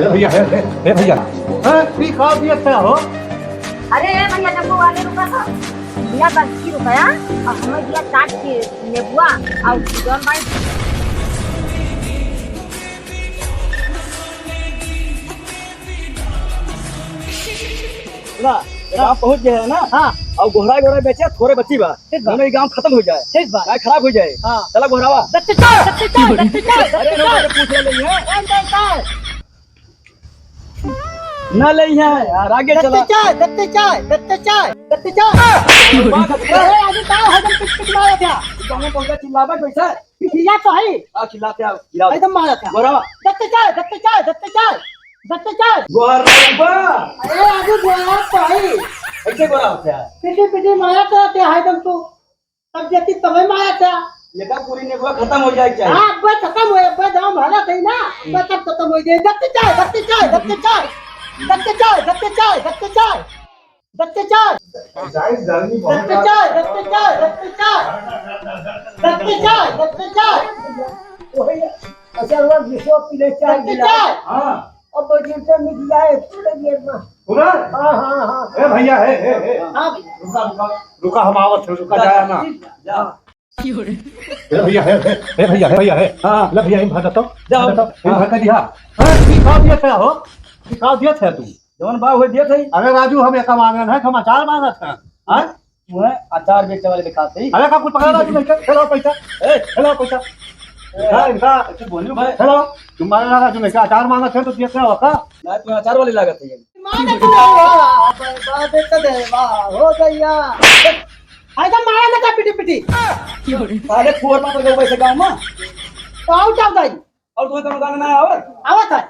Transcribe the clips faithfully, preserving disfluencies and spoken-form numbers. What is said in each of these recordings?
ए भैया, ए, ए, ए भैया। हाँ, ई का दिया था हो? अरे ए भैया, टेम्पो वाले रुका था। भैया बस की रुका यार, और हमें दिया चाट के नेबुआ और जौन भाई। ना, गाँव पहुँच गए हैं ना? हाँ। और गोहरा गोहरा बेचे, थोड़े बची बा। ठीक बा। दोनों ही गाँव खत्म हो जाए। ठीक बा। गाय खराब हो जाए। हाँ। चला गोहरावा। दत्ते चाय, दत्ते चाय, दत्ते चाय, अरे, दत्ते ना, चाय। मुझे पूछ ले, नहीं है? कौन दत्ते चाय? ना ले है यार, आगे चला। दत्ते चाय, दत्ते चाय, दत्ते चाय, दत्ते चाय। बात है। अरे, आगे का है, जब पिट पिट मारा था। गाँव में पहुँचा चिल्लावा कैसे? पिटिया तो है। आ, चिल्लाते आओ, चिल्लाओ। एकदम मारा था। गोहरावा। दत्ते चाय, दत्ते चाय, दत्ते चाय, दत्ते चाय। गोहरावा। अरे, आगे गोहरावा तो है। ऐसे गोहरावा होता है। पिटी पिटी मारा तो क्या है तुम तो? तब जैसी तबे मारा था। ये का पूरी नेबुआ खत्म हो जाए चाहिए। हाँ, अब खत्म हो, अब दाम भरा था ना, अब तब खत्म हो जाए। दत्ते चाय, दत्ते चाय, दत्ते चाय, दत्ते चाय, दत्ते चाय, दत्ते चाय, दत्ते चाय। गाइस, गर्मी बहुत ज्यादा है। दत्ते चाय, दत्ते चाय, दत्ते चाय। दत्ते चाय, दत्ते चाय। वही, अच्छा, वो विश्व पी ले चाय दत्ते गिलास। चाय। हाँ। अब वो जिनसे मिल जाए, थोड़े देर में। सुना? हाँ, हाँ, हाँ। ए भैया, हे, हे, हे। हाँ भैया। रुका, रुका, रुका, हम आवत हैं, रुका, जा, जाया ना। जा। ए भैया, हे, हे, हे भैया, हे भैया, हे। हाँ। ले भैया, इन भर दो। जाओ। भर दो। इन भर के दिया। हाँ, ई का दिया था हो? ई का दिया था तू? जवन बा, उहे दिया था। अरे राजू, हम एका मांगन है, हम अचार मांगत हैं। हाँ? वह अचार बेचे वाले दिखाते ही। अरे का कुल पकड़ा राजू, नहीं, चलो पैसा। ए। चलो पैसा। ए। इनका, इनका। अच्छा, बोलियो भाई। चलो, तुम्हारे राजू, नहीं, अचार मांगत है तो दिया क्या होता? ना, तुम्हें अचार वाली लागत है ये। माने तो बर्बाद कर देवा हो गया। एकदम मारा ना था पिटी पिटी। साले फोर मार गए वैसे गाँव में। तो आओ क्या बताई? और तुम्हें कोनो गाना ना आवत? आवत है।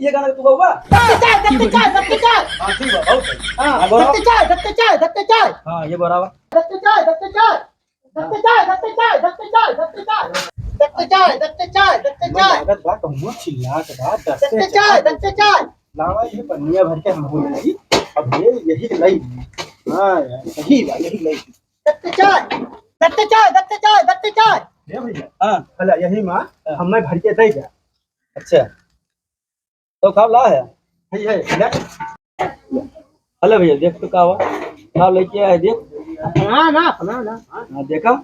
ये गाना तू गौबा? दत्ते चाय, दत्ते चाय, दत्ते चाय। हाँ, ठीक बा, बहुत सही। हाँ, हाँ, गोरा। दत्ते चाय, दत्ते चाय, दत्ते चाय। हाँ, ये गोरा बा। दत्ते चाय, दत्ते चाय। दत्ते चाय, दत्ते चाय, दत्ते चाय, दत्ते चाय। दत्ते चाय, दत्ते चाय, दत्ते चाय। लागत बा कहूँ चिल्ला के बा, दत्ते दत्ते चाय, चाय। दत्ते चाय। लावा ये पन्निया भर के हम बोल रही। अब ये यही लाई। हाँ यार, सही बा, यही लाई। दत्ते चाय, दत्ते चाय, दत्ते चाय, दत्ते चाय। ये भैया। हाँ। भला यही माँ, हाँ। हमें भर के दे जा। अच्छा। तो का ला है? है, है, ले। अले भैया, देख तो का हुआ? का लेके आए, देख। अपना ना, अपना ना। हाँ, देखा।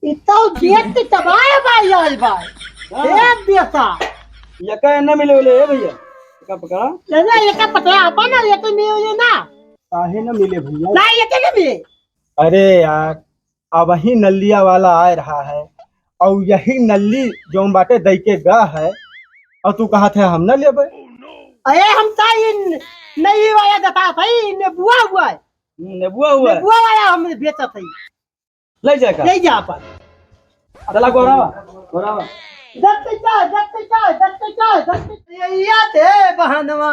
इतना देख के चबाए भाई, यार भाई। हाँ। ए बेटा। ये का ना मिले बोले, ए भैया। का पकड़ा? ले, ले, ये का पकड़ा? अपन ना, ये तो नहीं हो ना। काहे ना मिले भैया? ना, ये तो नहीं मिले। अरे यार, अबही नलिया वाला आए रहा है, और यही नली जौन बाटे दई के गा है, और तू कहत है हम ना लेबे। अरे हम तो इन नली वाला जता था, इन नेबुआ हुआ है। हम्म, नेबुआ हुआ है। नेबुआ वाला हम बेचत है। ले जाए का? ले जा अपन। चला गोरावा, गोरावा। दत्त चाय, दत्त चाय, दत्त चाय, दत्त चाय। ये आते बहनवा।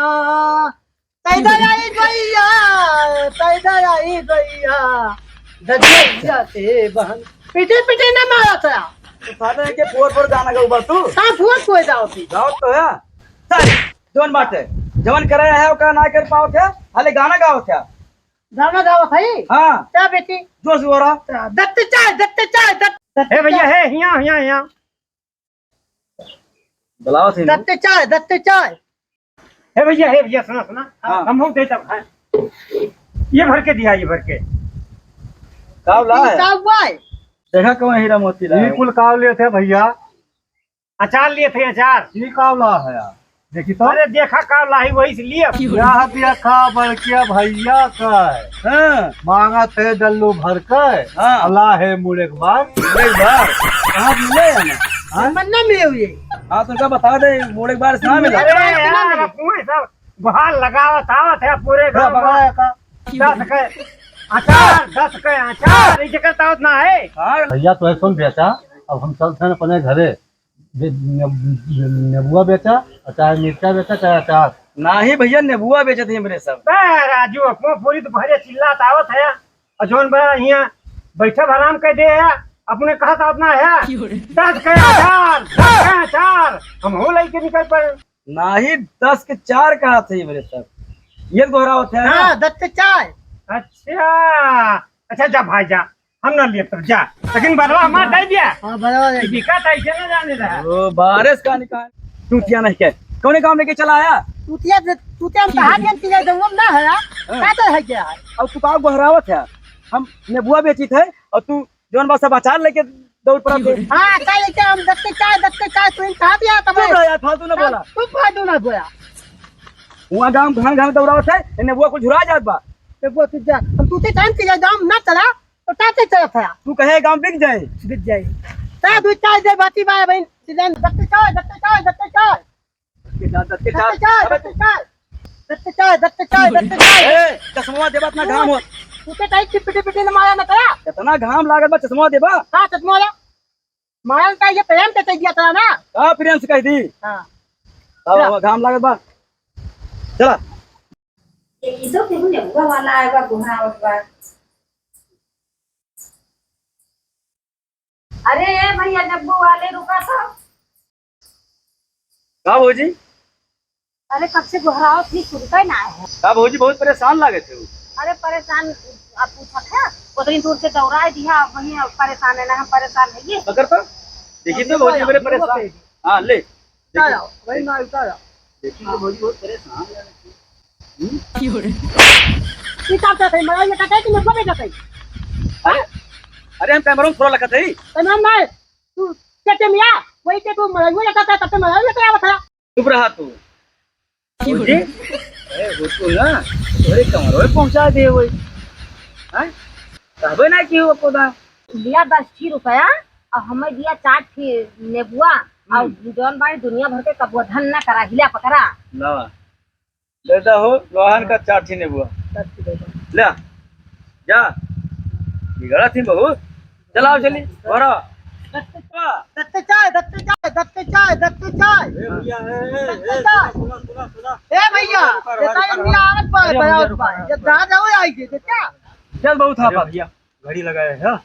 पैदल आई गैया, पैदल आई गैया, ददिया से बहन। पीटे पीटे ना मारा था। तो साले के फोर फोर गाना गाऊ बा तू? हाँ, फोर फोर गाओ थी। गाओ तो है। साले, जौन बात है, जवन करे है, ओका ना कर पाओ थे, खाली गाना गाओ थे। गाना गाओ भाई। हाँ। क्या बेटी? जोश हो रहा। दत्त चाय, दत्त चाय, दत्त, दत्त हे भैया, चाय। हे, हिया, हिया, हिया। बुलाओ थे ना। दत्त चाय, दत्त चाय। हे भैया, हे भैया, सुना, सुना। हाँ। हम हो देता है। ये भर के दिया, ये भर के। का ला है? का हुआ है? देखा कौन हीरा मोती ला है? बिल्कुल का लेत है भैया? अचार लेत है, अचार। ये का ला है यार? देखी तो। अरे देखा का ला है, वही से लिए। यह देखा बड़किया भैया का है। हाँ। मांगत है डल्लू भर के। हाँ। अला है मुड़े के बार। मुड़े के बार। कहाँ मिले है ना? हाँ? मन्ना में हुए। हाँ, तो उनका बता दे, मुड़े के बार से ना मिला। अरे यार, अब कुएं सब गुहार लगावत आवत है पूरे गाँव में। दस के अचार, दस के अचार, इसे करता होत ना है। हाँ। भैया, तो सुन बेटा, अब हम चलते हैं अपने घरे। जे ने-, नेबुआ बेचा, और चाहे मिर्चा बेचा, चाहे अचार। नाही भैया, नेबुआ बेचत ही हमरे सब। बे राजू, अपनो पूरी दोपहरिया चिल्लात आवत है, और जौन बा हियाँ बैठा आराम कर दे है, अपने कहत आवत ना है। दस के अचार, दस के अचार, हम हो लेके निकल पड़े। नाही, दस के चार कहत ही हमरे सब। ये गोहरावत है ना? हाँ, दस के चार। अच्छा, अच्छा, जा भाई जा। हम ना लिए तब जा। लेकिन बरवा हमार दे दिया। हाँ, बरवा दे दिया। बिका था, इसे ना जाने रहा। ओ, बारिश का निकाल। चूतिया नहीं के। कौने काम लेके चला आया? चूतिया, चूतिया हम कहाँ गेल, चीज़ जंगल ना है यार। हाँ। का तो है क्या? अब तू का गोहरावत है? हम नेबुआ बेचित है और तू जौन बा समाचार लेके दौड़ पड़ा थे। हाँ, अच्छा लेके हम दत्ते चाय, दत्ते चाय, तू इन कहाँ दिया तब? चुप रह यार, फालतू ना हाँ, बोला। तू फालतू ना बोला। वहाँ गाँव घन घन दौड़ावत है, इन्हें वो कुछ झुरा जात बा। नेबुआ तू जा, हम तू ते टाइम के जा, जाम ना चला, तो टाइम से चला था। तू कहे गाँव बिक जाए। बिक जाए। ता दू चाय दे बाती बा भाई, सीजन दत्ते चाय, दत्ते चाय, दत्ते चाय। दत्ते चाय, दत्ते चाय। दत्ते चाय, अबे दत्ते चाय। दत्ते चाय, दत्ते चाय, दत्ते चाय। ए, चश्मा देबा, इतना घाम हो। तू ते टाइम की पिटी पिटी ने मारा ना करा। इतना घाम लागत बा, चश्मा देबा? हाँ, चश्मा वाला। मारा ना, ये प्रेम से चाहिए था ना। का प्रेम से कह दी? हाँ। अब, अब घाम लागत बा। चला। ये तो केहू नेबुआ वाला आए बा, बुढ़ावत बा। अरे ए भैया, नेबू वाले रुका तो। का भौजी? अरे कब से गोहरावत ही, सुनते ना है। का भौजी, बहुत परेशान लागत है। अरे परेशान, आप पूछत है, उतनी दूर से दौड़ाए दिया, वहीं परेशान है ना, हम परेशान है ये। पकड़ तो, देखी तो भौजी, मेरे परेशान। हाँ, ले। उतारा, वही माल उतारा। देखी तो भौजी बहुत परेशान है। हम्म? की हो रे? ई का करत है? मलाही में कटाई कि नेबुआ में कटाई? अरे, अरे हम कैमरा में थोड़ा लखत है। कैमरा में नहीं, तू चेचे मिया, वही के तू मलाही में लखत है, तब तो मलाही में क्या बता? चुप रहा तू। की हो भौजी? रे? ए, हो तू ना, तोरे कमरे में पहुंचा दे वही। हैं? कहबे ना कि वो कोदा। लिया दस ठी रुपया और हमें दिया चार ठी नेबुआ और हम्म। जौन बाई दुनिया भर के कबुआ धन ना करा, हिला पकड़ा। ला, दे दा हो, लोहन का चार ठी नेबुआ। ले, जा। बिगड़ा थी बहुत। चलाओ चली, भरा। दत्ते चाय, दत्ते चाय, दत्ते चाय, दत्ते चाय। ए भैया, ए, ए, ए, दत्ते चाय। सुना, सुना, सुना, सुना। ए भैया, रुका, रुका, ये रुका, टाइम रुका। नहीं आवत पाए, अरे भैया, बयावत रुका, पाए। रुका। ये दादा हो आई के, देखा? चल, बहुत अरे हाफा। भैया, घड़ी लगाए है।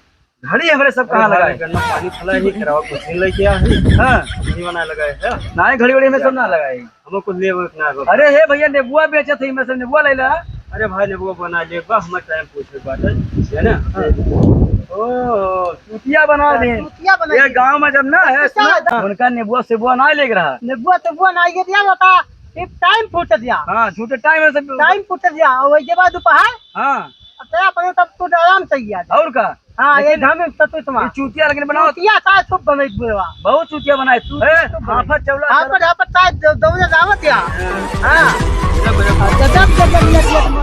घड़ी हमरे सब कहाँ अरे लगाए? भाई, गन्ना पानी फला ही करावा, कुछ नहीं लेके आ है। हाँ। घड़ी बना लगाए है। ना, घड़ी वड़ी में सब ना लगाए। हमको कुछ लेवे के ना हो। अरे हे भैया, नेबुआ बेचत है, इनमें से नेबुआ ले ला। अरे भाई, नेबुआ बना ले, बा, हमार टाइम पूछे बात है, है ना? हाँ। ओ, चूतिया बना दे। चूतिया बना ये दे। गाँव में जब ना है, दत्ते चाय, सुना, उनका नेबुआ सेबुआ ना लेके रहा। नेबुआ सेबुआ ना ये दिया जाता, ये टाइम फूट दिया। हाँ, झूठे टाइम से टाइम फूट दिया, और वही के बाद दोपहर हाँ। अब तेरा अपने तब तू आराम से ही आ जा। और का? हाँ, ये लेकिन घाम में सतुई तुम्हारा। ये चूतिया लेकिन बनाओ। चूतिया का खूब बनाई बुढ़वा। बहुत चूतिया बनाए तू। ए, खूब बनाई। हाफत चौला हाफत, चौला। हाफत का दौ-, दौरे जावत या। हाँ। गजब, गजब, गजब, गजब।